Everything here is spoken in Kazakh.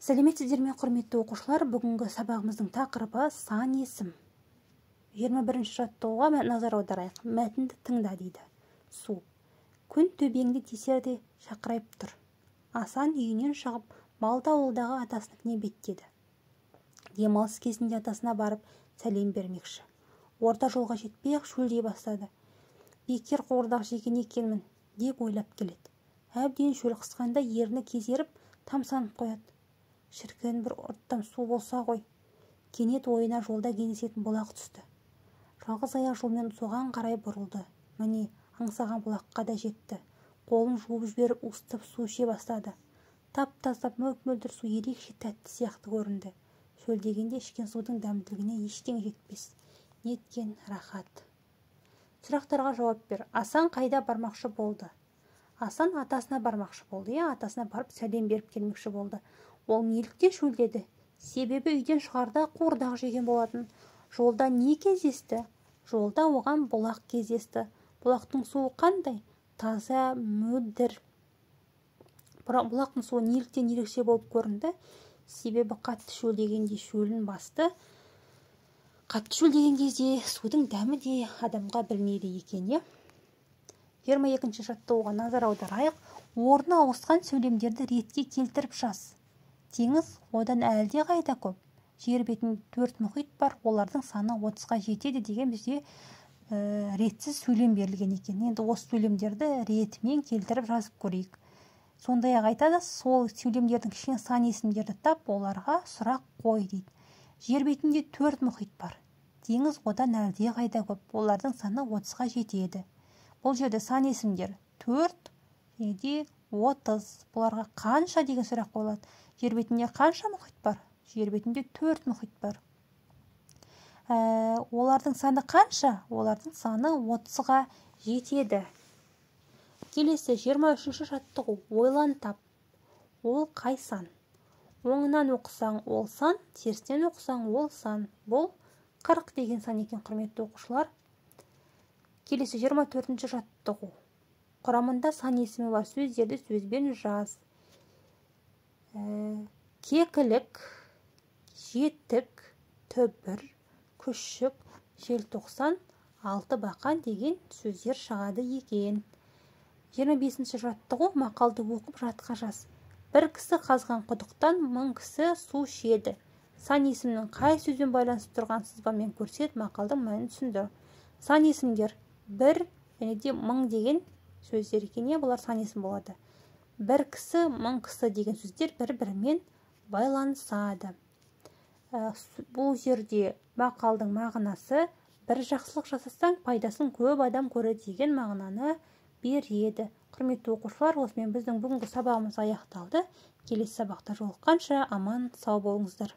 Сәлеметсіздер ме, құрметті оқушылар? Бүгінгі сабағымыздың тақырыбы сан есім. 21-ші жаттығуға назар аударайық. Мәтінді тыңда дейді. Су. Күн төбеңді тесерде шақырайып тұр. Асан үйінен шығып, Малды ауылдағы атасыныкіне беттеді. Демалыс кезінде атасына барып сәлем бермекші. Орта жолға жетпей-ақ шөлдей бастады. Бекер қуырдақ жеген екенмін деп ойлап келеді. Әбден шөл қысқанда ерні кезеріп, тамсанып қояды. Шіркін, бір ұрттам су болса ғой. Кенет ойына жолда кездесетін бұлақ түсті. Жалғыз аяқ жолмен соған қарай бұрылды. Міне, аңсаған бұлаққа да жетті. Қолын жуып жіберіп, уыстап су іше бастады. Тап-таза мөп-мөлдір су ерекше тәтті сияқты көрінді. Шөлдегенде ішкен судың дәмділігіне ештеңе жетпес. Неткен рахат. Сұрақтарға жауап бер. Асан қайда бармақшы болды? Асан атасына бармақшы болды. Иә, атасына барып сәлем беріп келмекші болды. Ол неліктен шөлдеді? Себебі үйден шығарда қуырдақ жеген болатын. Жолда не кездесті? Жолда оған бұлақ кездесті. Бұлақтың суы қандай? Таза, мөлдір. Бұлақтың суы неліктен ерекше болып көрінді? Себебі қатты шөлдегенде шөлін басты. Қатты шөлдеген кезде судың дәмі де адамға білінеді екен, иә? 22-ші жаттығуға назар аударайық. Орны ауысқан сөйлемдерді ретке келтіріп жаз. Теңіз одан әлде қайда көп. Жер бетінде 4 мұхит бар, олардың саны 30-ға жетеді деген бізде ретсіз сөйлем берілген екен. Енді осы сөйлемдерді ретімен келтіріп жазып көрейік. Сондай-ақ айтады, сол сөйлемдердің ішінен сан есімдерді тап, оларға сұрақ қой дейді. Жер бетінде 4 мұхит бар. Теңіз одан әлде қайда көп, олардың саны 30-ға жетеді. Бұл жерде сан есімдер 4 және де 30. Бұларға қанша деген сұрақ қойылады. Жер бетінде қанша мұхит бар? Жер бетінде 4 мұхит бар. Олардың саны қанша? Олардың саны 30-ға жетеді. Келесі 23-ші жаттығу. Ойлан тап. Ол қай сан? Оңынан оқысаң ол сан, терістен оқысаң ол сан. Бұл 40 деген сан екен, құрметті оқушылар. Келесі 24-ші жаттығу. Құрамында сан есімі бар сөздерді сөзбен жаз. Кекілік, жетік, түбір, күшік, желтоқсан, алты бақан деген сөздер шығады екен. 25-ші жаттығу. Мақалды оқып жатқа жаз. Бір кісі қазған құдықтан 1000 кісі су ішеді. Сан есімнің қай сөзбен байланысып тұрған сызбамен көрсет, мақалдың мәнін түсіндір. Сан есімдер 1 және де 1000 деген сөздер екен, бұлар сан есім болады. Бір кісі, 1000 кісі деген сөздер бір-бірімен байланысады. Бұл жерде мақалдың мағынасы бір жақсылық жасасаң, пайдасын көп адам көреді деген мағынаны береді. Құрметті оқушылар, осымен біздің бүгінгі сабағымыз аяқталды. Келесі сабақта жолыққанша аман сау болыңыздар.